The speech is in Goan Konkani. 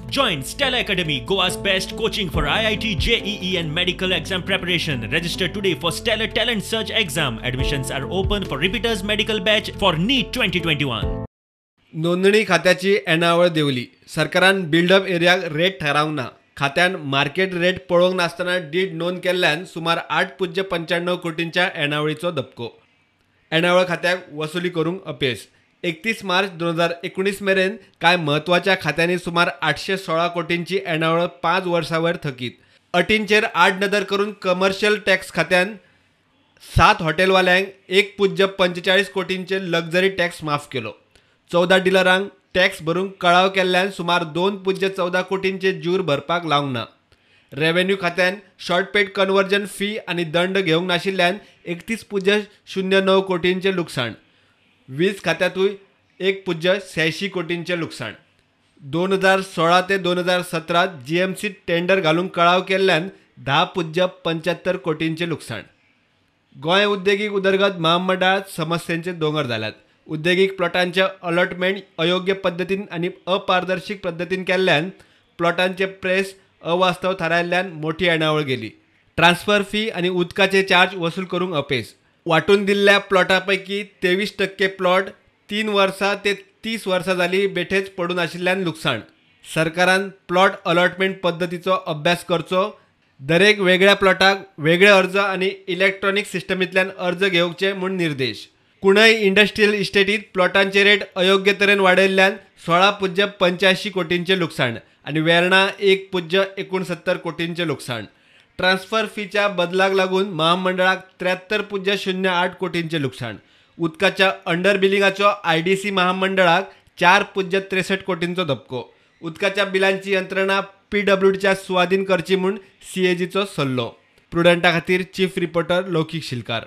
Join Stellar Academy, Goa's best coaching for IIT, JEE and medical exam preparation. Register today for Stellar Talent Search exam. Admissions are open for repeaters medical batch for NEET 2021. नोंदणी खात्याची येणावळ देंवली. सरकारान बिल्डअप एरियाक रेट थारावंक ना. खात्यान मार्केट रेट पळोवंक नासतना did नोंद केल्ल्यान सुमार 8.95 कोटींच्या येणावळीचो धपको. येणावळ खात्याक वसुली करूंक अपेस. 31 मार्च 2019 मेरेन कांय म्हत्वाच्या खात्यांनी सुमार 816 कोटींची येणावळ 5 वर्सां वयर थकीत. अटींचेर आडनदर करून कमर्शियल टॅक्स खात्यान 7 हॉटेलवाल्यांक 1.45 कोटींचे लक्झरी टॅक्स माफ केलो. 14 डिलरांक टॅक्स भरूंक कळाव केल्ल्यान सुमार 2.14 कोटींचे ज्यूर भरपाक लावंक ना. रेव्हेन्यू खात्यान शॉर्ट पेड कन्वर्जन फी आनी दंड घेवंक नाशिल्ल्यान 31.09 कोटींचे लुकसाण. वीज खात्यांतूय 1.86 कोटींचें लुकसाण. 2016 ते 2017 जीएमसी टेंडर घालूंक कळाव केल्ल्यान 10.75 कोटींचें लुकसाण. गोंय उद्देगीक उदरगत महामंडळांत समस्यांचे दोंगर जाल्यात. उद्देगीक प्लॉटांचें अलॉटमेंट अयोग्य पद्दतीन आनी अपारदर्शीक पद्दतीन केल्ल्यान प्लॉटांचे प्रेस अवास्तव थारायल्ल्यान मोठी येणावळ गेली. ट्रान्सफर फी आनी उदकाचे चार्ज वसूल करूंक अपेस. वांटून दिल्ल्या प्लॉटा पैकी 23% प्लॉट 3 वर्सां ते 30 वर्सां जाली बेठेच पडून आशिल्ल्यान लुकसाण. सरकारान प्लॉट अलॉटमेंट पद्दतीचो अभ्यास करचो. दरेक वेगळ्या प्लॉटाक वेगळे अर्ज आनी इलेक्ट्रॉनीक सिस्टमींतल्यान अर्ज घेवचे म्हूण निर्देश. कुणय इंडस्ट्रियल इस्टेटीत प्लॉटांचे रेट अयोग्य तरेन वाडयल्ल्यान 16.85 कोटींचें लुकसाण आनी वेर्णा 1.69 कोटींचें लुकसाण. ट्रान्सफर फीच्या बदलाक लागून महामंडळाक 73.08 कोटींचें लुकसाण. उदकाच्या अंडर बिलिंगाचो IDC महामंडळाक 4.63 कोटींचो धपको. उदकाच्या बिलांची यंत्रणा PWDच्या सुवादीन करची म्हूण CAGचो सल्लो. प्रुडंटा खातीर चीफ रिपोर्टर लौकीक शिलकार.